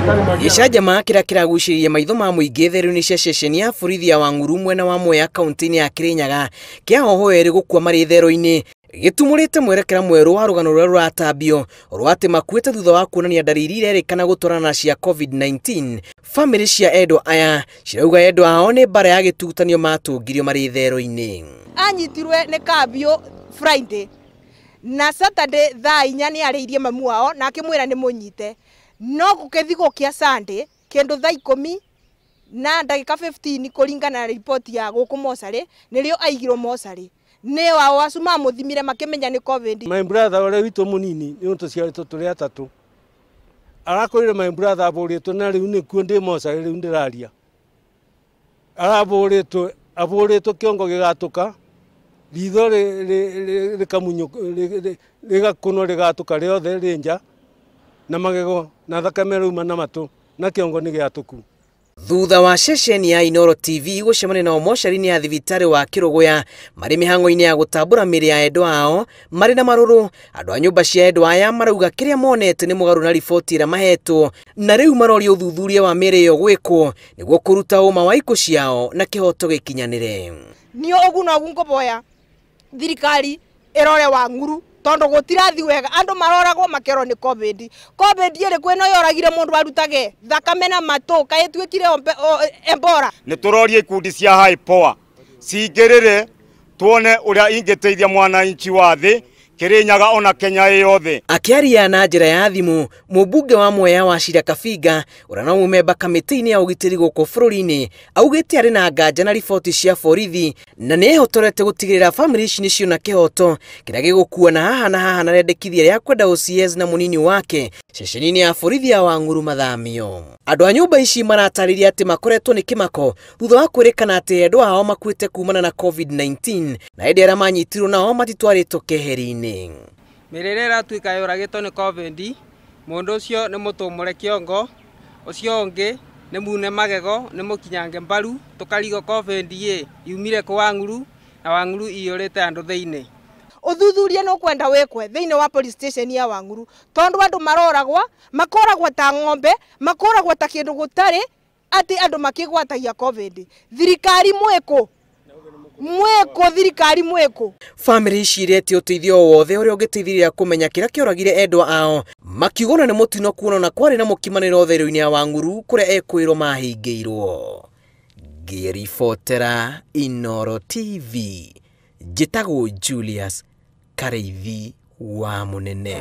Gĩcanjama kĩrĩa kĩragucĩrĩria maitho ma mũingĩ therũ-inĩ cia ceceni ya borithi ya Wang'uru mwena wa Mwea kaunti-inĩ ya Kirinyaga kĩa hoho erĩ gũkua marĩ therũ-inĩ gĩtumũrĩte mwerekera mwerũ wa rũgano rũrĩa rũratambio rwa atĩ makuĩte thutha wa kuonania ndariri irerĩkana gũtwarana na cia COVID-19. Bamĩrĩ cia endwa aya cirauga endwa ao nĩ mbara ya gĩtutanio matũngirio marĩ therũ-inĩ. Anyitirwe nĩ kambio Friday na Saturday thaa inya nĩ arĩirie mamu wao na akĩmwĩra nĩ mũnyite, no gũkĩthi gũkĩa Sunday kĩndũ thaa ikũmi na ndagĩka 15 kũringana na riboti ya gũkũ mocarĩ nĩrĩo aigirwo mocarĩ nĩ wao acu mamũthimire makĩmenya nĩ COVID. My brother ũrĩa witũ mũnini nĩ ũndũ tũciarĩtwo tũrĩ atatũ arakorire my brother abũrĩtwo na rĩu nĩkuo ndĩ mocarĩ rĩu ndĩraria arabũrĩtwo abũrĩtwo kĩongo gĩgatũka ritho rĩgakunwo rĩgatũka rĩothe rĩ nja na magego na thakame rauma na matũ na kĩongo nĩ gĩatũku. Thutha wa ceceni ya Inooro TV gũcemania nao mocarĩ-inĩ ya thibitarĩ wa Kĩrũgũya marĩ mĩhang'o-inĩ ya gũtambũra mĩĩrĩ ya endwa ao marĩ na marũrũ, andũ a nyũmba cia endwa aya marauga kĩrĩa monete nĩ mũgarũ na riboti ĩrĩa mahetwo na rĩu maroria ũthuthuria wa mĩĩrĩ ĩyo gwĩkwo nĩguo kũruta ũma wa ikuũ ciao na kĩhoto gĩkinyanĩre. Niĩ ũguo noguo ngũboya thirikari ĩrore Wang'uru tondu gutirathi wega andu maroragwo makerwo ni COVID. COVID ĩrĩ kwĩno yoragire mundu arutage thakame na matũ kaĩ tuĩkire Ebola. Nĩ tũroria ikundi cia high power cingĩrĩre tuone ũrĩa ingĩteithia mwananchi wa thĩ Kirinyaga ona Kenya yothe. Akĩaria na njĩra ya thimũ mũmbunge wa Mwea wa Shira Kabinga ũrĩa no mũmemba kamĩtĩ-inĩ ya ũgitĩri gũkũ bũrũri-inĩ augĩte arĩ na nganja na riboti cia borithi na nĩ ehotorete gũtigĩrĩra bamĩrĩ ici nĩciona kĩhoto kĩrĩa gĩgũkua na haha na haha na rendekithia rĩa kwenda OCS na mũnini wake ceceni-inĩ ya borithi ya Wang'uru mathamio. Andũ a nyũmba ici maratarĩria atĩ makoretwo nĩ kĩmako thutha wa kwĩrĩkana atĩ endwa ao makuĩte kumana na COVID-19 na hĩndĩ arĩa manyitirwo nao matitwarĩtwo keheri-inĩ. Mĩrĩ ĩrĩa ĩratuĩka yũragĩtwo nĩ COVID, mũndũ ũcio nĩ mũtũmũre kĩongo, ũcio ũngĩ nĩ mune magego, nĩ mũkinyange mbaru, tũkarigwo COVID ĩ yumire kũ Wang'uru na Wang'uru iyũrĩte andũ thĩinĩ. Ũthuthuria nĩ ũkwenda wĩkwe thĩinĩ wa police station ya Wang'uru tondu andũ maroragwo makoragwo ta ng'ombe makoragwo ta kĩndũ gũtarĩ atĩ andũ makĩgwatagia COVID. Thirikari mwĩkũ mwĩkũ thirikari mwĩkũ. Bamĩrĩ ici iretie ũteithio o wothe ũrĩa ũngĩteithĩrĩria kũmenya kĩrĩa kĩoragire endwa ao makiugona nĩ mũtino kuona na kwarĩ na mũkimanĩro therũ-inĩ ya Wang'uru kũrĩa ekwĩrwo mahingĩirwo. Ngĩribotera Inooro TV njĩtagwo Julius Karĩithi wa Mũnene.